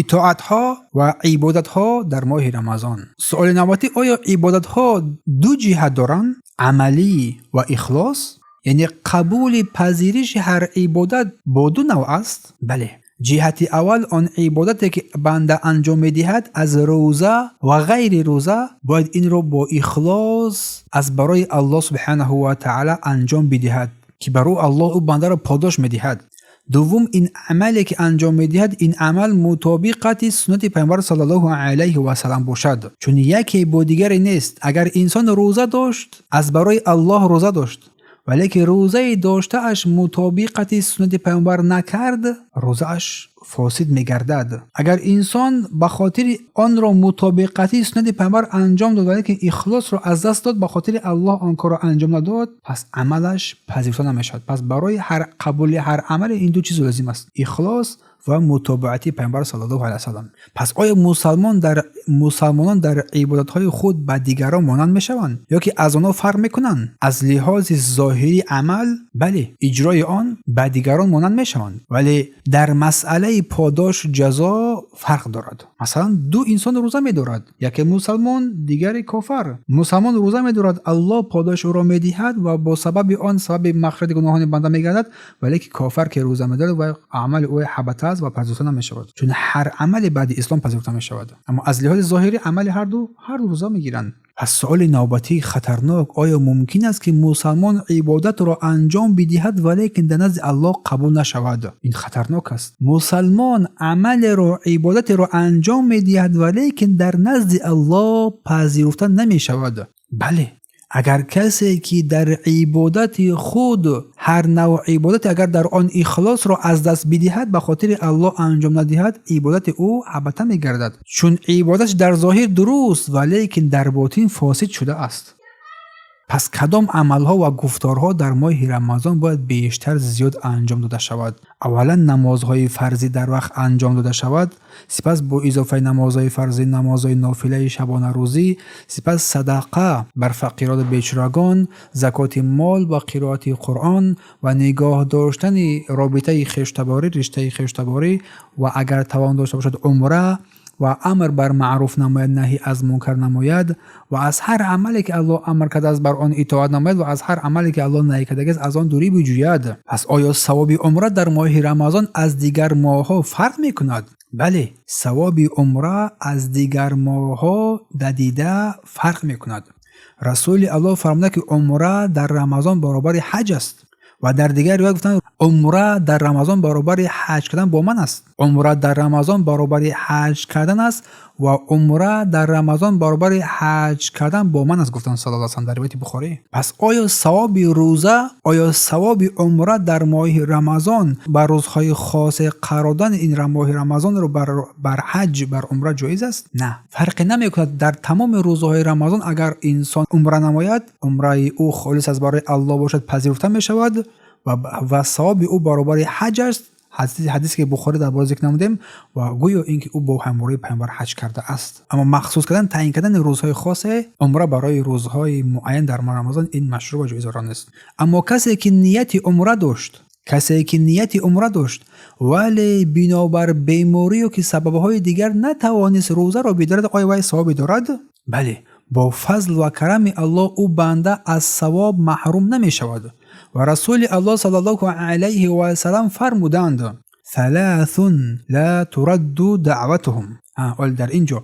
Итоатҳо ва ибодатҳо дар моҳи Рамазон. Суоли навбатӣ: оё ибодатҳо ду ҷиҳат доранд, амалӣ ва ихлос? Яъне қабули пазириши ҳар ибодат бо ду навъ аст? Бале. Ҷиҳати аввал: он ибодате, ки банда анҷом медиҳад, аз рӯза ва ғайри рӯза, бояд инро бо ихлос аз барои Аллоҳ субҳанаҳу ва таъала анҷом бидиҳад, ки бар ӯ Аллоҳ ӯ бандаро подош медиҳад. Дуввум, ин амале, ки анҷом медиҳад, ин амал мутобиқати суннати Пайғамбар саллаллоҳу алайҳи васаллам бошад, чун яке бо дигаре нест. Агар инсон рӯза дошт, аз барои Аллоҳ рӯза дошт, валекин рӯзаи доштааш мутобиқати суннати Пайғамбар накард, рӯзааш фосид мегардад. Агар инсон ба хотири онро мутобиқати суннати Пайғамбар анҷом дод, валекин ихлосро аз даст дод, ба хотири Аллоҳ он корро анҷом надод, пас амалаш пазируфта намешавад. Пас барои ҳар қабули ҳар амале ин ду чиз лозим аст: ихлос ва мутобиати Пайғамбар саллаллоҳу алайҳи васаллам. Пас оё мусалмонон дар ибодатҳои худ ба дигарон монанд мешаванд ё ки аз онҳо фарқ мекунанд? Аз лиҳози зоҳирии амал, бале, иҷрои он ба дигарон монанд мешаванд, вале дар масъалаи подошу ҷазо фарқ дорад. Масалан, ду инсон рӯза медорад, яке мусалмон, дигаре кофар. Мусалмон рӯза медорад, Аллоҳ подоши ӯро медиҳад ва бо сабаби он сабаби мағфирати гуноҳони банда мегардад, вале ки кофар ки рӯза медорад ва амали ӯ ҳабата аст ва пазируфта намешавад, чун ҳар амале баъди ислом пазируфта мешавад. Аммо аз лиҳози зоҳирӣ амали ҳарду рӯза мегиранд. Пас суоли навбатии хатарнок: оё мумкин аст, ки мусалмон ибодатро анҷом бидиҳад, валекин дар назди Аллоҳ қабул нашавад? Ин хатарнок аст. Мусалмон амалеро, ибодатеро анҷом медиҳад, валекин дар назди Аллоҳ пазируфта намешавад. Бале, агар касе ки дар ибодати худ, ҳар навъ ибодате, агар дар он ихлосро аз даст бидиҳад, ба хотири Аллоҳ анҷом надиҳад, ибодати ӯ ҳабата мегардад, чун ибодаташ дар зоҳир дуруст, валекин дар ботин фосид шудааст. Пас кадом амалҳо ва гуфторҳо дар моҳи Рамазон бояд бештар зиёд анҷом дода шавад? Аввалан, намозҳои фарзӣ дар вақт анҷом дода шавад, сипас бо изофаи намозҳои фарзӣ намозҳои нофилаи шабонарӯзӣ, сипас садақа бар фақирону бечорагон, закоти мол ва қироати Қуръон ва нигоҳ доштани робитаи хештаборӣ, риштаи хештаборӣ, ва агар тавон дошта бошад, умра ва амр бар маъруф намояд, наҳӣ аз мункар намояд ва аз ҳар амале, ки Аллоҳ амр кардааст, бар он итоат намояд ва аз ҳар амале, ки Аллоҳ наҳӣ кардагиаст, аз он дурӣ биҷӯяд. Пас оё савоби умра дар моҳи Рамазон аз дигар моҳҳо фарқ мекунад? Бале, савоби умра аз дигар моҳҳо дадида фарқ мекунад. Расули Аллоҳ фармуда, ки умра дар Рамазон баробари ҳаҷ аст, ва дар дигар ривоят гуфтанд: умра дар Рамазон баробари ҳаҷ кардан бо ман аст. Умра дар Рамазон баробари ҳаҷ кардан аст ва умра дар Рамазон баробари ҳаҷ кардан бо ман аст, гуфтанд саллаллоҳу алайҳи васаллам, дар ривояти Бухорӣ. Пас оё савоби рӯза, оё савоби умра дар моҳи Рамазон ба рӯзҳои хосе қарор додани ин моҳи Рамазонро бар ҳаҷ, бар умра ҷоиз аст? На, фарқе намекунад. Дар тамоми рӯзҳои Рамазон агар инсон умра намояд, умраи ӯ холис аз барои Аллоҳ бошад, пазируфта мешавад ва савоби ӯ баробари ҳаҷ аст. Ҳадисе, ки Бухорӣ дар бора зикр намудем, ва гӯё ин ки ӯ бо ҳамроҳии Пайғамбар ҳаҷ кардааст. Аммо махсус кардан, таъин кардани рӯзҳои хосе умра барои рӯзҳои муайян дар моҳи Рамазон, ин машрӯъ ва ҷоизро нест. Аммо касе ки нияти умра дошт, касе ки нияти умра дошт, вале бинобар беморӣ ё ки сабабҳои дигар натавонист рӯзаро бидорад, оё вай савобе дорад? Бале, бо фазл ва карами Аллоҳ ӯ банда аз савоб маҳрум намешавад. Ва Расули Аллоҳ саллаллоҳу алайҳи васаллам фармуданд: саласун ла турадду даъватуҳум. Ҳол дар ин ҷо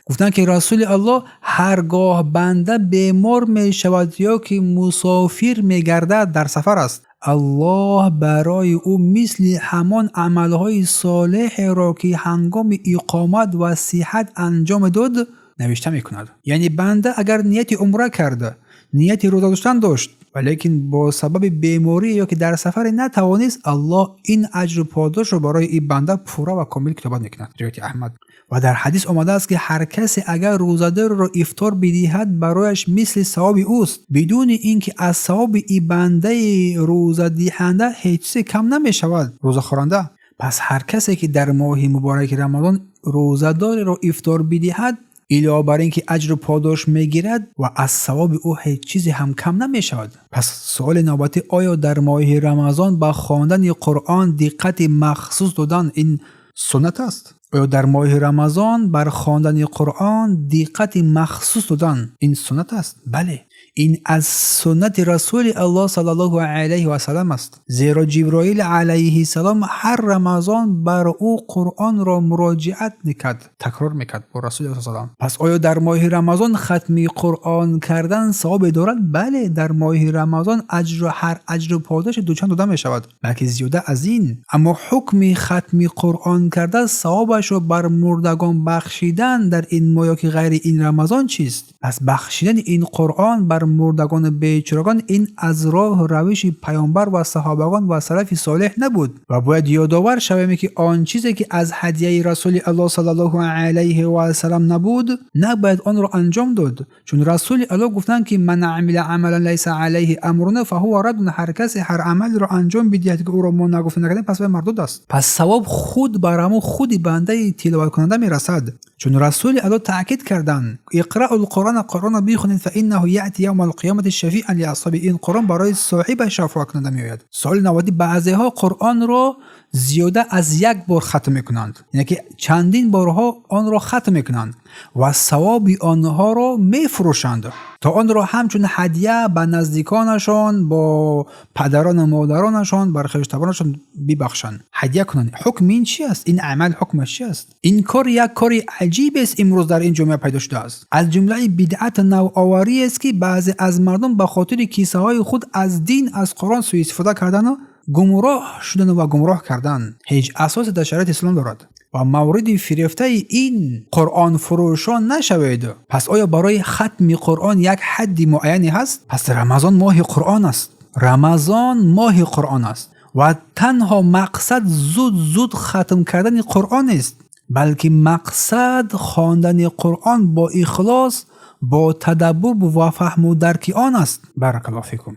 гуфтанд, ки Расули Аллоҳ: ҳаргоҳ банда бемор мешавад ё ки мусофир мегардад, дар сафар аст, Аллоҳ барои ӯ мисли ҳамон амалҳои солеҳеро, ки ҳангоми иқомат ва сиҳат анҷом дод, навишта мекунад. Яъне банда агар нияти умра карда, нияти рӯза доштан дошт, валекин бо сабаби беморӣ ё ки дар сафаре натавонист, Аллоҳ ин аҷру подошро барои ин банда пурра ва комил китобат мекунад. Ривояти Аҳмад. Ва дар ҳадис омадааст, ки ҳар касе агар рӯзадорро ифтор бидиҳад, барояш мисли савоби ӯст, бидуни ин ки аз савоби ин бандаи рӯзадиҳанда ҳеҷ чизе кам намешавад, рӯзахӯранда. Пас ҳар касе ки дар моҳи мубораки Рамазон рӯзадореро ифтор бидиҳад, илова бар ин ки аҷру подош мегирад ва аз савоби ӯ ҳеҷ чизе ҳам кам намешавад. Пас суоли навбатӣ: оё дар моҳи Рамазон ба хондани Қуръон диққати махсус додан ин суннат аст? Оё дар моҳи Рамазон бар хондани Қуръон диққати махсус додан ин суннат аст? Бале, ин аз суннати Расули Аллоҳ саллаллоҳу алайҳи васаллам аст, зеро Ҷиброил алайҳиссалом ҳар Рамазон бар ӯ Қуръонро муроҷиат мекард, такрор мекард бо Расули Аллоҳ саллам. Пас оё дар моҳи Рамазон хатми Қуръон кардан савобе дорад? Бале, дар моҳи Рамазон аҷру ҳар аҷру подоши дучанд дода мешавад, балки зиёда аз ин. Аммо ҳукми хатми Қуръон карда савобашро бар мурдагон бахшидан дар ин моҳ ё ки ғайри ин Рамазон чист? Пас бахшидани ин Қуръон бар мурдагону бечорагон ин аз роҳу равиши паёмбар ва саҳобагон ва салафи солеҳ набуд. Ва бояд ёдовар шавем, ки он чизе ки аз ҳадияи Расули Аллоҳ саллаллоҳу алайҳи васаллам набуд, набояд онро анҷом дод, чун Расули Аллоҳ гуфтанд, ки ман амила амалан лайса алайҳи амруна фаҳува раддун. Ҳар касе ҳар амалеро анҷом бидиҳад, ки ӯро мо нагуфта накардем, пас вай мардуд аст. Пас савоб худ бар ҳамун худи бандаи тиловаткунанда мерасад, чун Расули Аллоҳ таъкид карданд: иқраъу лқуръона, Қуръонро бихонед, фа иннаҳу яъти явма алқиёмати шафиан лиасҳоби, ин Қуръон барои соҳибаш шафоаткунанда меояд. Суоли навбатӣ: баъзеҳо Қуръонро зиёда аз як бор хатм мекунанд, яъне ки чандин борҳо онро хатм мекунанд ва савоби онҳоро мефурӯшанд, то онро ҳамчун ҳадя ба наздиконашон, бо падарону модаронашон, бар хештабонашон бибахшанд, ҳадя кунанд. Ҳукми ин чи аст? Ин амал ҳукмаш чи аст? Ин кор як кори аҷибест, имрӯз дар ин ҷомеа пайдо шудааст. Аз ҷумлаи бидъат навовариест, ки баъзе аз мардум ба хотири кисаҳои худ аз дин, аз Қуръон суистифода кардану гумроҳ шудану ва гумроҳ кардан. Ҳеҷ асосе дар шариати ислом дорад ва мавриди фирефтаи ин қуръонфурӯшон нашавед. Пас оё барои хатми Қуръон як ҳадди муайяне ҳаст? Пас Рамазон моҳи Қуръон аст. Рамазон моҳи Қуръон аст ва танҳо мақсад зуд зуд хатм кардани Қуръон нест, балки мақсад хондани Қуръон бо ихлос, бо тадаббур ва фаҳму дарки он аст. Баракаллоҳу фикум.